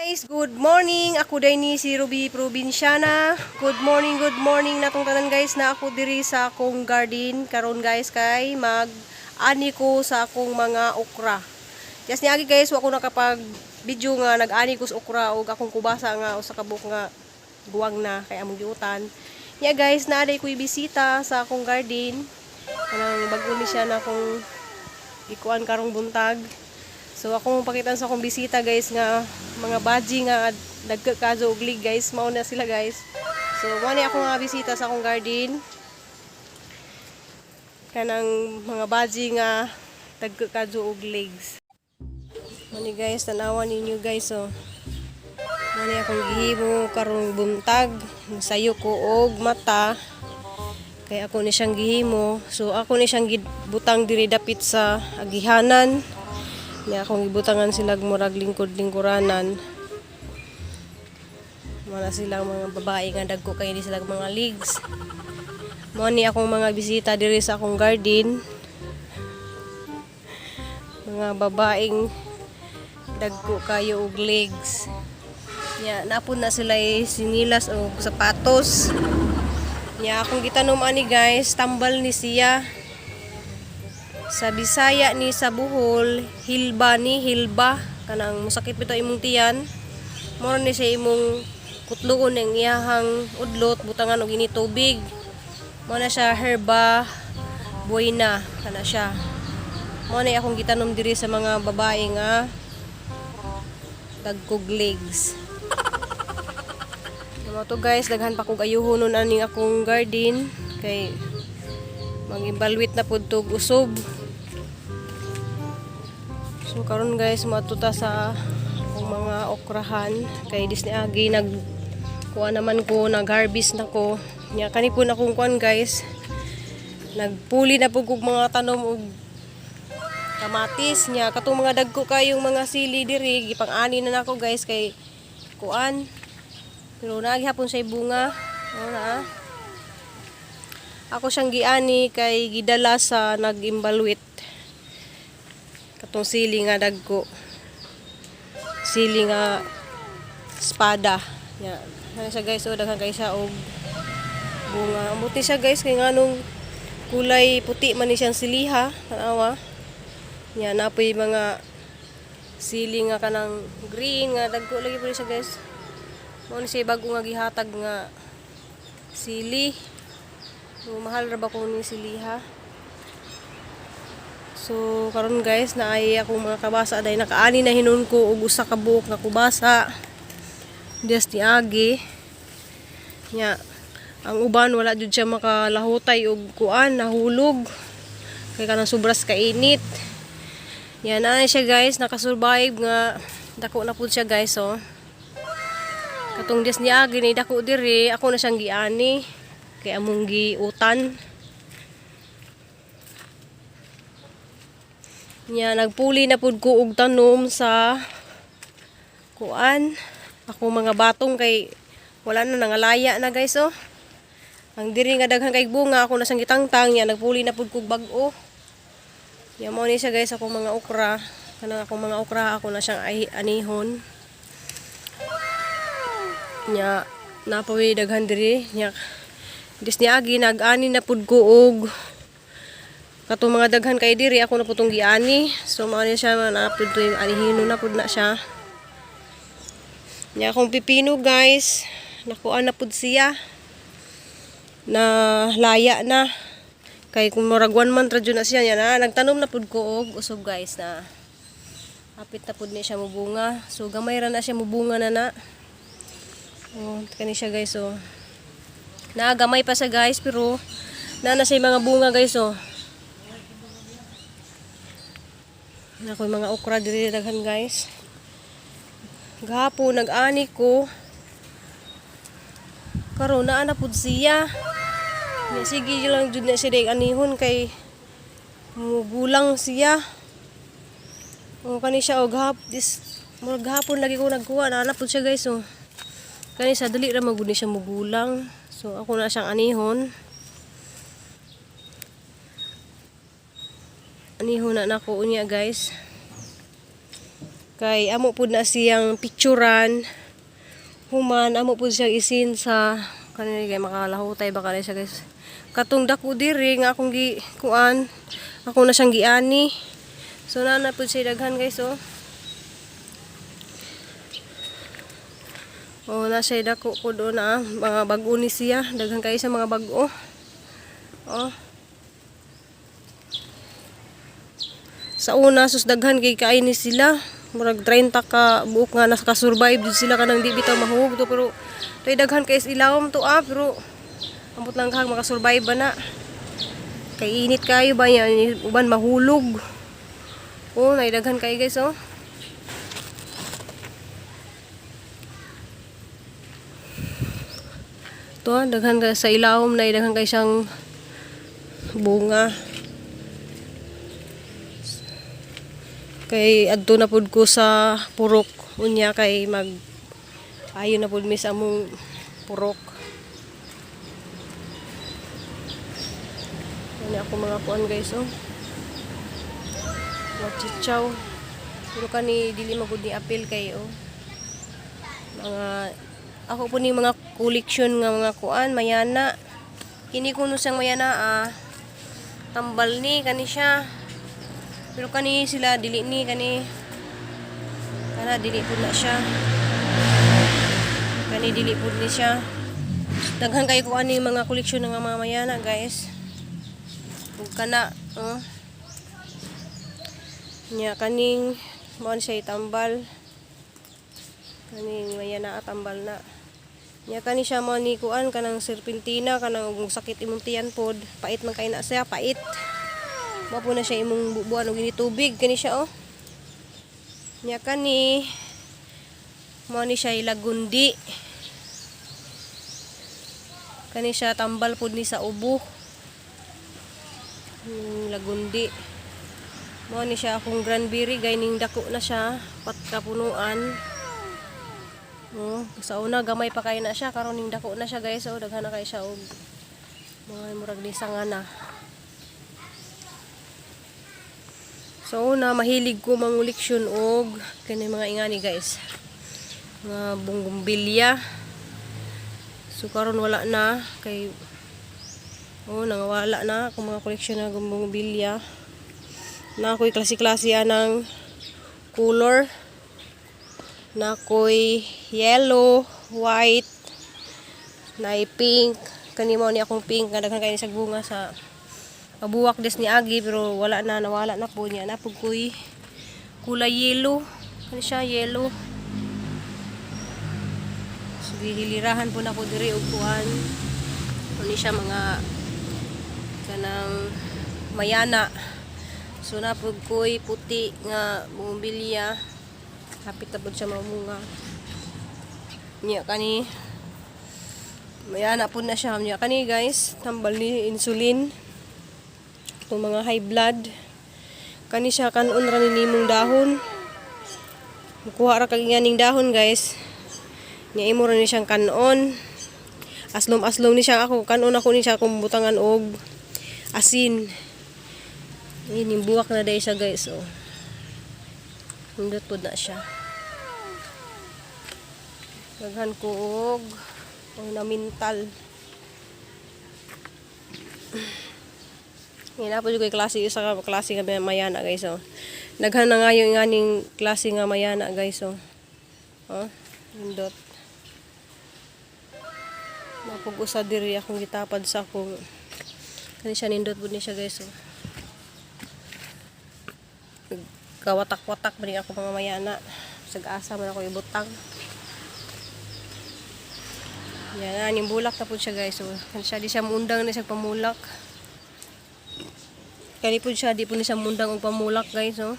Guys, good morning. Ako day ni si Ruby Provinciana. Good morning natong tanan, guys, na ako diri sa akong garden karon, guys, kay mag ani ko sa akong mga okra. Just niagi, guys, wa ko nakapag video nga nag-ani ko sa okra ug akong kubasa nga usa ka buok nga guwang na kay among giutan. Nya guys, naa day ko'y bisita sa akong garden. Kanang bag-o ni siya na akong ikuan karong buntag. So akong pakitaan sa akong bisita, guys, nga mga baji nga dagko kayo og leg, guys, mao na sila, guys. So mao ni akong mga bisita sa akong garden. Kanang mga baji nga dagko kayo og legs. Mao ni, guys, tanawan ninyo, guys, oh. Mao ni akong gihimo karong buntag. Sayo ko og mata kay ako ni siyang gihimo. So ako ni siyang gibutang diri dapit sa agihanan. Nya akong gibutangan sila murag lingkod-lingkuranan. Wala sila mga babae nga dagko kay di sila mga legs. Mao ni akong mga bisita diri sa akong garden. Mga babaeng dagko kayo og legs. Nya napod na sila sinilas og sapatos. Nya akong gitanom ani, guys, tambal ni siya. Sa Bisaya ni sa Bohol, hilba ni, hilba. Kanang musakit bitaw imong tiyan. Mao ni siya imong kutluon ng iyahang udlot, butangan og ini tubig. Mao na siya herba buena kana siya. Mao na akong gitanom diri sa mga babae nga dagkog legs. Mao to, guys, daghan pa kog ayuhon nun aning akong garden kay mag-imbalwit na pud tog usob. So karon, guys, moadto ta sa akong mga okrahan kay dis ni agi nag kuha naman ko, nag-harvest na ko. Nya kani po na akong kuan, guys. Nagpuli na po kog mga tanom og kamatis nya katong mga dagko kayong mga sili diri gipang-ani na nako, guys, kay kuan. Pero naa gihapon siya bunga. Ano na ah. Ako siyang giani kay gidala sa nag-imbalwit. Katong sili nga dagko. Sili nga espada. Ya. Ano siya, guys, oh, daghan kay siya og bunga. Muti siya, guys, kay nganong kulay puti man ni siyang siliha, tanawa. Ya, napoy mga sili nga kanang green nga dagko lagi po siya, guys. Mao ni siya bago nga gihatag nga sili. So, mahal ra ba ko ni siliha? So karon, guys, naay akong mga kabasa dahil nakaani na hinon ko og usa ka buok nga kubasa. Dias ni agi. Nya ang uban wala jud siya makalahutay og kuan, nahulog. Kay kanang sobras kainit. Yan na siya, guys, nakasurvive nga dako na pud siya, guys, oh. Katong dias ni agi ni dako diri, ako na siyang giani kay among giutan. Nya nagpuli na pud ko og tanom sa kuan. Ako mga batong kay wala na, nangalaya na, guys, oh. Ang diri nga daghan kay bunga ako na siyang gitangtang, nya nagpuli na pud kog bag-o. Nya mao ni siya, guys, akong mga okra. Kanang akong mga okra ako na siyang ay, anihon. Nya napawi daghan diri nya dis niagi nag-ani na pud ko og katong mga daghan kay diri ako na pud tong giani. So mao ni siya na pud to anihino na pud na siya. Nya akong pipino, guys, nakuha na pud siya. Na laya na. Kay kung murag 1 month ra jud na siya, na nagtanom na pud ko og usog, guys, na. Hapit na pud ni siya mubunga. So gamay ra na siya mubunga na na. Oh, kani siya, guys, oh. Naagamay pa siya, guys, pero na na siya yung mga bunga, guys, oh. Nako yung mga okra diri daghan, guys. Gahapon nag-ani ko. Karon naa na pud siya. Nya sige lang jud na siya dayong anihon kay mugulang siya. O kani siya og hap this murag gahapon lagi ko nagkuha, naa na pud siya, guys, oh. Kani sa dali ra magud ni siya mugulang. So ako na siyang anihon. Anihon na nako unya, guys. Kay amo pud na siyang picturan. Human amo pud siyang isin sa kanina kay makalahutay ba kanina siya, guys. Katong dako diri nga akong gi kuan, ako na siyang giani. So naa na pud siya daghan, guys, oh. Oh, na siya dako pud, oh, na mga bag-o ni siya, daghan kayo sa mga bag-o. Oh. Sa una sus, daghan kay kain ni sila. Murag 30 ka buok nga naka-survive jud sila kanang di bitaw mahug to, pero tay daghan kay sa ilawom to ah, pero ambot lang kag makasurvive ba na. Kay init kayo ba yan, uban mahulog. Oh, nay daghan kay, guys, oh. To ah, daghan kay sa ilawom, na daghan kay siyang bunga. Kay adto na pud ko sa purok unya kay mag ayo na pud mi sa among purok. Ano ako mga kuan, guys, oh. Machichaw. Pero kani dili magud ni apil kay oh. Mga ako po ni mga collection nga mga kuan mayana. Kini kuno siyang mayana ah. Tambal ni kani siya. Pero kani sila dili ni kani. Kana dili pud na siya. Kani dili pud ni siya. Daghan kayo ko ani mga koleksyon ng mga mayana, guys. Ug kana oh. Nya kaning mao ni siya itambal. Kaning mayana ah, tambal na. Nya kani siya mao ni kuan kanang serpentina, kanang ug sakit imong tiyan pod, pait man kay na siya, pait. Mao po na siya imong bubuan og ini tubig kani siya, oh. Nya kani mao ni siya lagundi. Kani siya tambal pud ni sa ubo. Yung lagundi. Mao ni siya akong cranberry gay ning dako na siya, patkapunuan. Oh, sa una gamay pa kay na siya, karon ning dako na siya, guys, oh, daghan na kay siya og mga murag ni sanga na. So una mahilig ko manguleksyon og kani mga ingani, guys. Mga bunggumbilya. So karon wala na kay oh, nangawala na akong mga koleksyon ng bumbilya. Na ako'y klase-klase anang color. Na ako'y yellow, white, na pink. Kani mao ni akong pink nga daghan kay ni sa bunga sa mabuwak des ni Agi, pero wala na, nawala na po niya. Napug ko'y kulay yellow. Ano siya, yellow. So gihilirahan po na ko diri og kuan. Ano siya mga kanang mayana. So napug ko'y puti nga bumbilya. Hapit na pud siya mamunga. Niya kani mayana po na siya. Niya kani, guys, tambal ni insulin. Itong mga high blood. Kani siya kanon ra ni nimong dahon. Mukuha ra kag ning dahon, guys. Nya imo ra ni siyang kanon. Aslom-aslom ni siya ako kanon, ako ni siya kung butangan og asin. Ini buwak na dahil siya, guys, oh. Nindot pod na siya. Daghan ko og ornamental. Yan na po yung klase, isa ka klase nga mayana, guys, oh. Daghan na nga yung nganing klase nga mayana, guys, oh. Oh, nindot. Mapag-usa diri akong gitapad sa akong kani siya, nindot pud ni siya, guys, oh. Kawatak-watak man ni ako mga mayana. Sag-asa man ako ibutang. Yan, yung bulak na po siya, guys. So, kani siya di siya mundang ni siya pamulak. Kani po siya di po ni siya mundang og pamulak, guys, oh.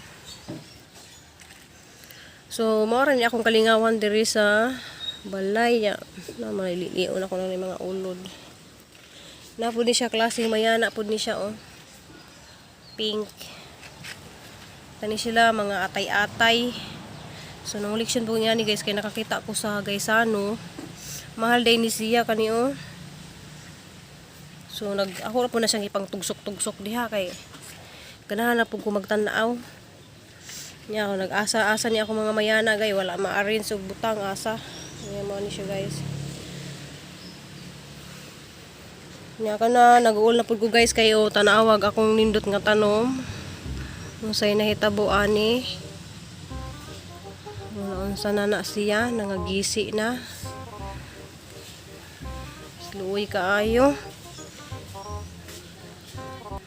So, mao ra ni akong kalingawan diri sa balay. Ya. Na malilion ako ng mga ulod. Na po ni siya klase mayana po ni siya, oh. Pink. Kani sila mga atay-atay. So nang leksyon po niya ni, guys, kay nakakita ko sa Gaisano. Mahal day ni siya kani, oh. So nag ako ra po na siyang ipang tugsok-tugsok diha kay ganahan na po ko magtan-aw. Nya ako nag-asa-asa niya ako mga mayana, guys, wala ma-arrange og butang asa. Nya mo ni siya, guys. Nya kana nag-uol na pud ko, guys, kayo tanawag akong nindot nga tanom. Unsay nahitabo ani? Unsa na na siya, nangagisi na. Luoy kaayo.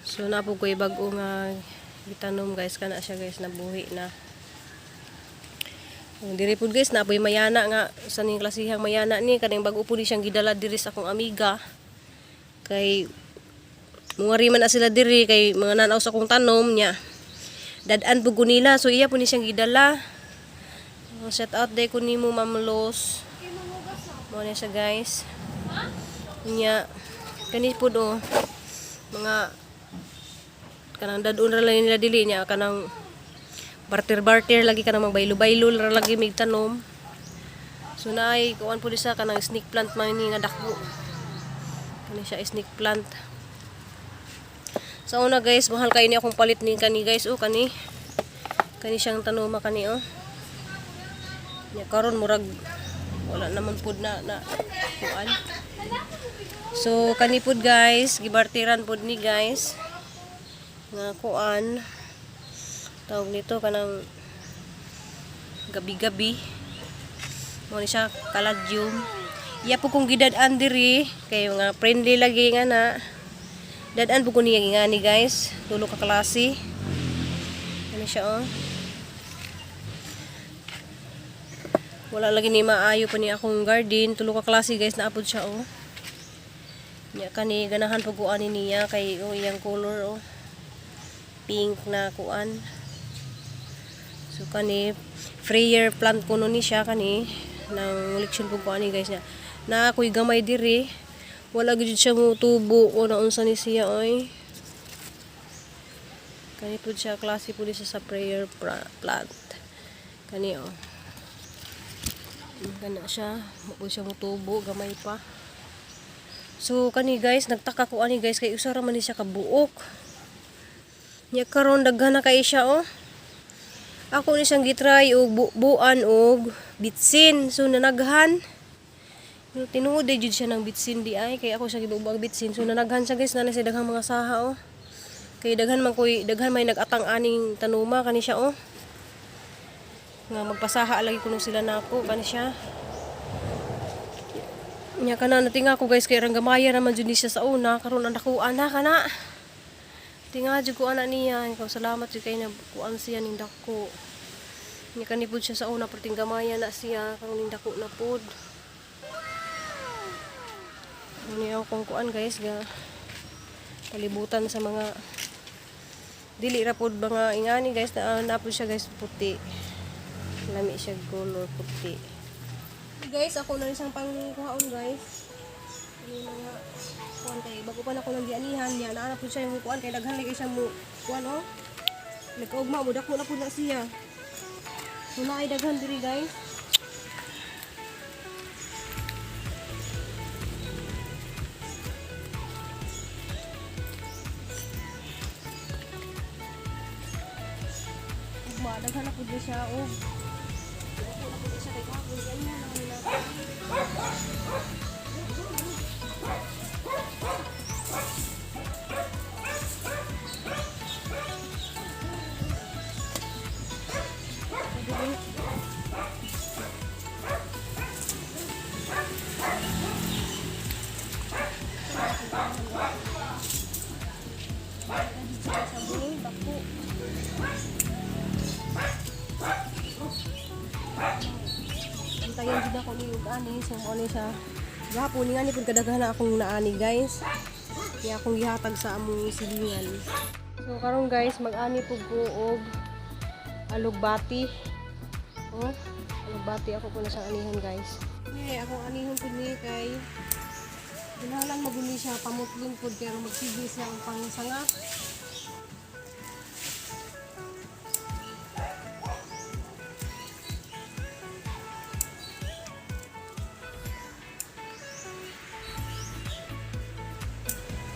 So na po ko'y bago nga gitanom, guys, kana siya, guys, nabuhi na. Ang diri pud, guys, na po'y mayana nga sa ning klasihang mayana ni kaning bago po ni siyang gidala diri sa akong amiga. Kay mungari man na sila diri kay mga nanaw sa akong tanom niya. Dad-an pud ko nila, so iya po ni siyang gidala. Oh, shout out day ko nimo, Ma'am Los. Mo na siya, guys. Nya kani pud oh mga kanang dadon ra lang nila dili niya kanang barter-barter lagi, kanang magbaylo-baylo ra lagi mig tanom. So naay kuan pud sa kanang snake plant man ni nga dako. Kani siya snake plant. Sa una, guys, mahal kayo ni akong palit ni kani, guys, oh, kani. Kani siyang tanoma kani oh. Nya karon murag wala naman pud na na kuan. So kani pud, guys, gibartiran pud ni, guys. Nga kuan, tawag nito kanang gabi-gabi. Mo ni siya caladium. Iya po kong gidad-an diri kay nga friendly lagi nga na. Dad-an po ko niya nga ni, guys. Tulo ka klase. Ano siya oh. Wala lagi ni maayo pa ni akong garden. Tulo ka klase, guys, naapod siya oh. Nya kani ganahan pag kuan niya kay oh iyang color oh. Pink na kuan. So kani prayer plant kuno ni siya kani nang leksyon pug ko ani, guys, niya. Na ako'y gamay diri. Wala gyud siya mo tubo o naunsa ni siya oy. Kani pud siya klase pud siya sa prayer plant. Kani oh. Kana siya, mo pud siya motubo gamay pa. So kani, guys, nagtaka ko ani, guys, kay usa ra man ni siya kabuok. Nya karon daghan na kay siya oh. Ako ni siyang gitry og bubuan og bitsin. So nanaghan. Pero tinuod ay jud siya ng bitsin di ay kay ako siya gibubuang bitsin. So nanaghan siya, guys, na siya daghang mga saha oh. Kay daghan man koy daghan may nag-atang aning tanuma kani siya oh. Nga magpasaha lagi kuno sila nako kani siya. Nya kana natinga ko, guys, kay rang gamaya naman jud ni siya sa una, karon ang nakuan na kana. Tinga jud ko ana niya, ikaw salamat jud kay na kuan siya ning dako. Nya kani pud siya sa una perting gamaya na siya, karon ning dako na pud. Ano akong kuan, guys, ga palibutan sa mga dili ra pud mga ingani, guys, na na pud siya, guys, puti. Lami siya color puti. Guys, ako na isang pangkuhaon, guys. Ano yung mga kuan kay bago pa na ako nang gianihan niya, naa na pud siya yung kuan kay daghan lagi siya mo kuan oh. Nagkaugma mo dako na pud na siya. So naay daghan diri, guys. Ugma daghan na pud ni siya og dako na pud siya kay kahapon gianihan na nila. Dako. Antayan jud ako ni og ani, so mo ni siya. Gahapon ni nga ni pud kadaghan na akong naani, guys. Kaya akong gihatag sa among silingan. So karon, guys, mag-ani pud ko og alugbati. Oh, alugbati ako po na siyang anihon, guys. Ni akong anihon pud ni kay kinahanglan maguni siya pamutlon pud kay magsige siya ang pangsanga.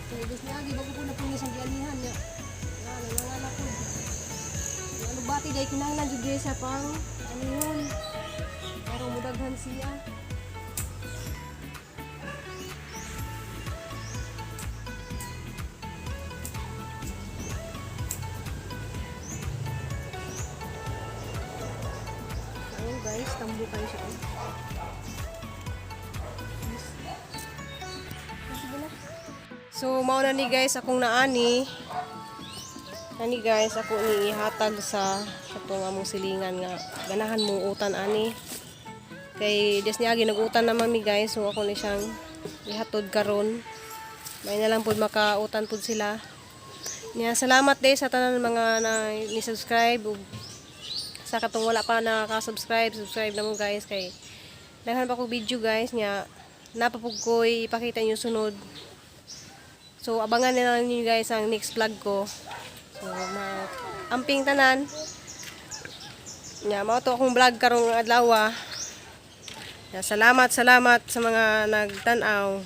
Kay guys niya, bago po na po niya siyang gianihan niya. Nga, nanangala po. Yung Alugbati dahil kinahanglan jud guys sa pang ano yun. Para mudaghan siya. Ayun guys, tambo kayo siya. Yes. Sige na. So, mao na ni guys akong naani. Ani guys, ako ni ihatag sa katong among silingan nga ganahan mo utan ani. Kay des niya nag-utan na mami guys, so ako ni siyang ihatod karon. May na lang pud makautan pud sila. Nya salamat day sa tanan mga na ni subscribe ug sa katong wala pa nakaka-subscribe, subscribe na mo guys kay daghan pa ko video guys nya napapug ko'y ipakita niyo sunod. So abangan na lang niyo guys ang next vlog ko. So ma amping tanan. Nya mao to akong vlog karong adlaw. Nya, salamat salamat sa mga nagtan-aw.